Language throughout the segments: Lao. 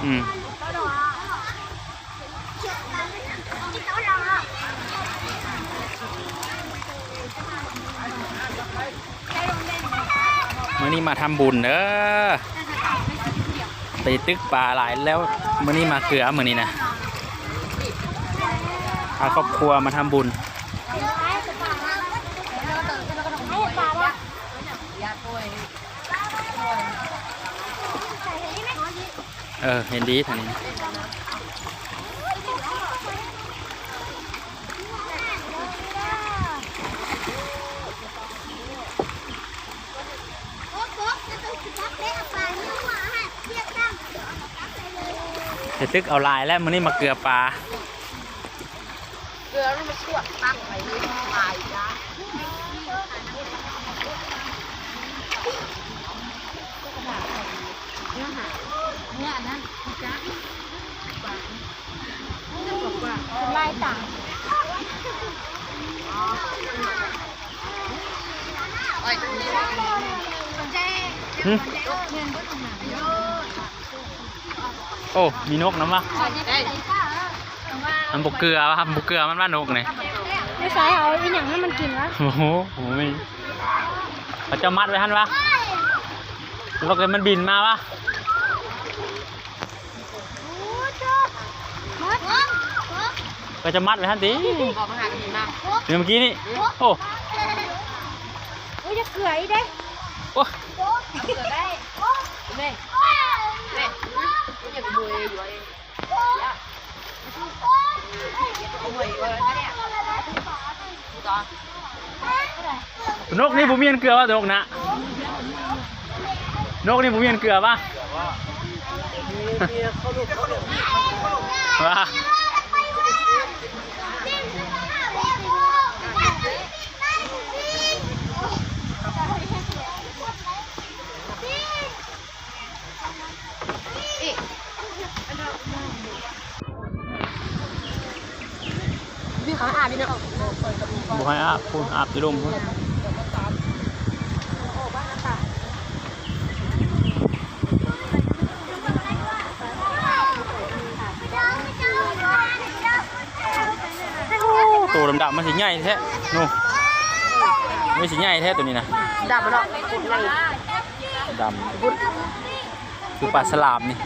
ອືມ ມື້ນີ້ມາທຳບຸນເດີ ໄປຕຶກປາຫຼາຍແລ້ວ ມື້ນີ້ມາເກືອ ມື້ນີ້ນະ ພາຄອບຄົວມາທຳບຸນ. ເອີ ເຫັນດີທາງນີ້. ໄປຕຶກເອົາຫຼາຍແລ້ວ ມື້ນີ້ມາເກືອປາ. ເກືອມັນມາຊວກຕັ້ງໄວ້ ຕາຍຈ້າ. ເມື່ອອັນນັ້ນ ຈັກ ລາຍຕາ ຫຶ? ໂອ້ ມີນົກນຳວະ. ມັນບໍ່ເກືອວະ ມັນບໍ່ເກືອ ມັນວ່ານົກນີ້. ໄປໃສ ເອົາອີ່ຫຍັງໃຫ້ມັນກິນວະ? ໂອ້ໂຫ ເຂົາເຈົ້າມັດໄວ້ຫັ້ນວະ ແລ້ວກໍມັນບິນມາວະ. ກໍຈະມັດໄວ້ຫັ້ນຕິ ບອກມາຫາກັນມາ ດຽວເມື່ອກີ້ນີ້. ໂອ້ ໂອ້ຍ ຢ່າເກືອອີກເດ້. ໂອ້ ເກືອໄດ້ ແມ່ ແມ່ ຢ່າໂວຍຢູ່. ນົກນີ້ບໍ່ມີອັນເກືອວະ ນົກນະ ນົກນີ້ບໍ່ມີອັນເກືອວະ ວະ. ພີ່ເຂົາອາບຢູ່ເນາະ ບໍ່ໃຫ້ອາບ ພຸ້ນອາບຢູ່ດົງພຸ້ນ. ໂຕດຳໆ ມັນຊິໃຫຍ່ແທ້ ໂອ້ ມັນຊິໃຫຍ່ແທ້ໂຕນີ້ນະ ດຳເນາະ ດຳ ຄືປາສະຫຼາມນີ້.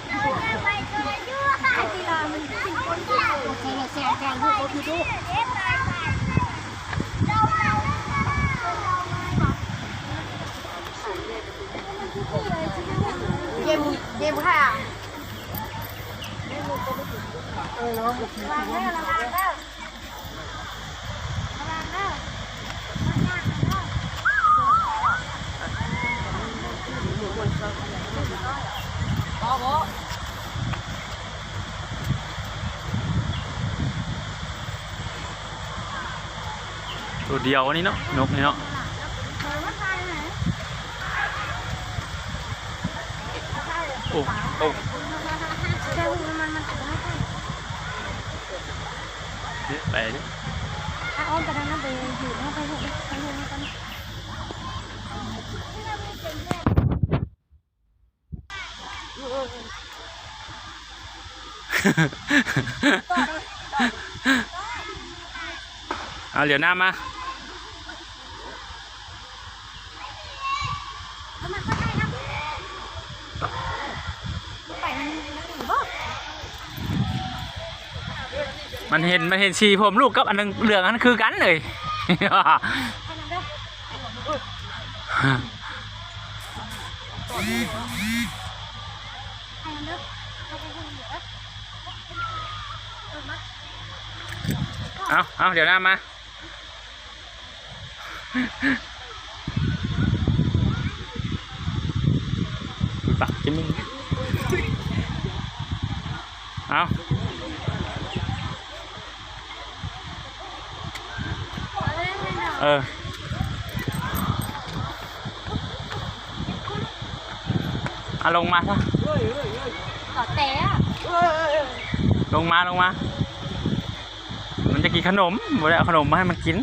ເກມ ເກມ ໂຕດຽວອັນນີ້ເນາະ ນົກນີ້ເນາະ. ໂອ້ ໂອ້ ໄປເດ້ ອ້ອມໄປທາງນັ້ນ ໄປຢູ່ນອກ ໄປຫູກ ໄປຫູກນຳກັນ. ເອົາ ຫຼຽວໜ້າມາ. ມັນເຫັນ ມັນເຫັນສີຜົມລູກກັບອັນເຫຼືອງ ອັນນັ້ນຄືກັນເລີຍ. ເອົາ ເອົາ ດຽວນຳມາ ປັກຈິມ ເອົາ. ເອີ ອາ ລົງມາຊະ ຂໍແຕະ ລົງມາ ລົງມາ. ມັນຈະກິນຂະໜົມ ບໍ່ໄດ້ເອົາຂະໜົມມາໃຫ້ມັນກິນ.